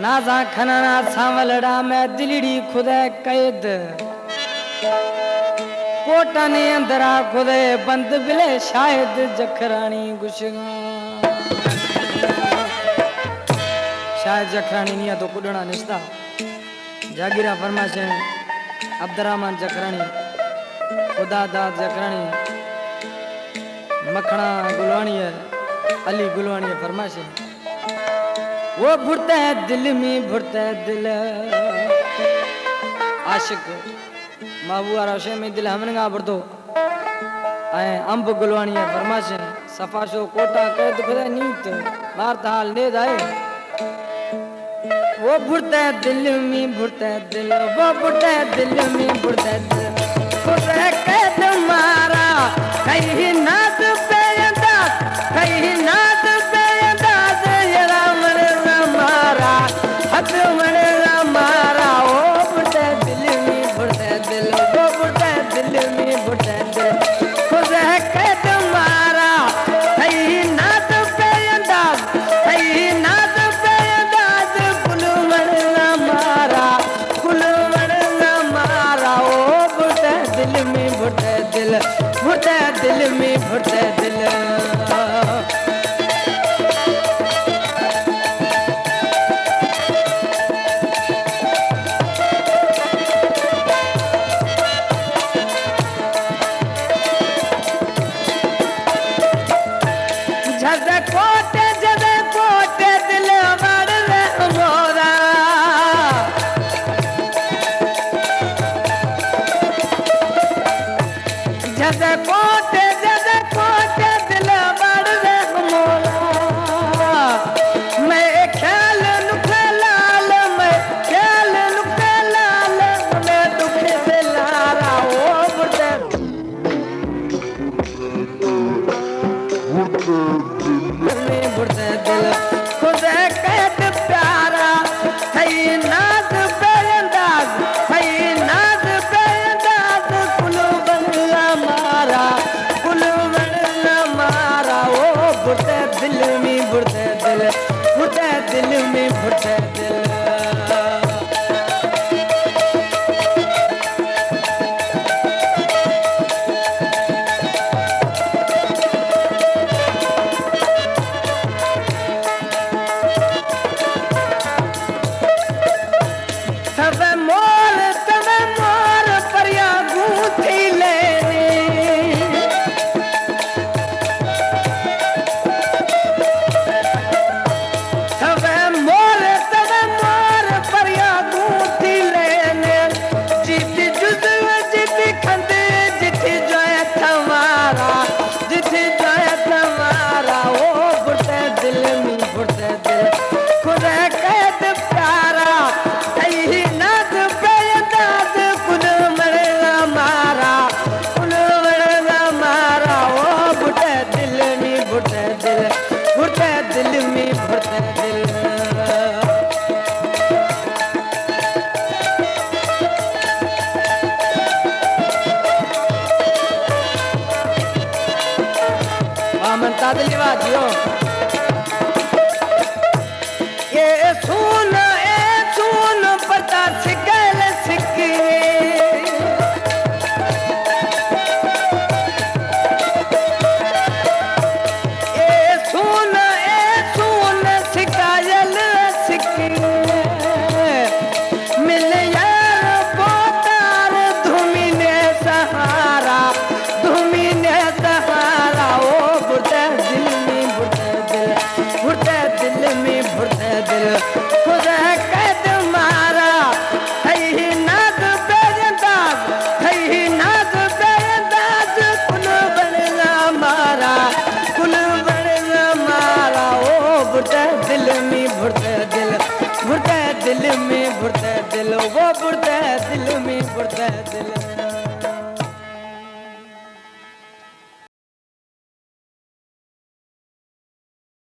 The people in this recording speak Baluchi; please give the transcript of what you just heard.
نازاں کھنانا سانولڑا میں دلڑی خدے قید۔ کوٹانی اندرا خدے بند بلے شاید جکھرانی گشگاں۔ شاید جکھرانی نیا تو کڈنا نشتا۔ جاگیرا فرماشیں عبدالرحمن جکھرانی، خدا داد جکھرانی، مکھنا گلوانی ہے، علی گلوانی ہے، فرماشیں۔ وہ بھرتا ہے دل میں بھرتا ہے دل۔ عاشق محبوب آرا شے میں دل ہمنگا بھرتو۔ اے امب گلوانی ہے فرماشیں، صفا شو کوٹا قید خدے نیت، مارت حال نید آئے۔ وہ بھرتا ہے دل میں بھرتا ہے دل، وہ بھرتا ہے دل میں بھرتا ہے دل۔ خدے قید مارا، کہیں ناز بے انداز، کہیں ناز بے انداز، یرا من نہ مارا، حد من نہ مارا۔ او بھرتا ہے دل میں بھرتا ہے دل، وہ بھرتا ہے دل میں بھرتا ہے دل۔ خدے قید مارا، کہیں ناز بے انداز، کہیں ناز بے انداز، کل من نہ مارا، کل من نہ مارا۔ او بھرتا ہے دل میں بھرتا ہے دل، بھرتا ہے دل میں بھرتا ہے دل۔ جھد کوٹ، جھد کوٹ دل وڑ رے مورا۔ جھد کوٹ، جھد کوٹ دل وڑ رے مورا۔ میں خیال نکھے لال، میں خیال نکھے لال، میں دکھ دلارا او بھرتا ہے دل میں بھرتا ہے دل۔ خدے قید پیارا، تئی ناز بے انداز، تئی ناز بے انداز، کل بنگلہ مارا، کل بنگلہ مارا۔ او بھرتا ہے دل میں بھرتا ہے دل، بھرتا ہے دل میں بھرتا ہے دل۔ تب مور، تب مور پریا گوں تئی لینے۔ تب مور، تب مور پریا گوں تئی لینے۔ جیتی جزو، جیتی کھندے، جیتی جو ہے تمہارا، جیتی جو ہے تمہارا۔ او بھرتا ہے دل میں بھرتا ہے دل، خدے قید پیارا، تئی ناز بے انداز، کل مڑ نہ مارا، کل مڑ نہ مارا۔ او بھرتا ہے دل میں بھرتا ہے دل، بھرتا ہے دل میں بھرتا ہے دل۔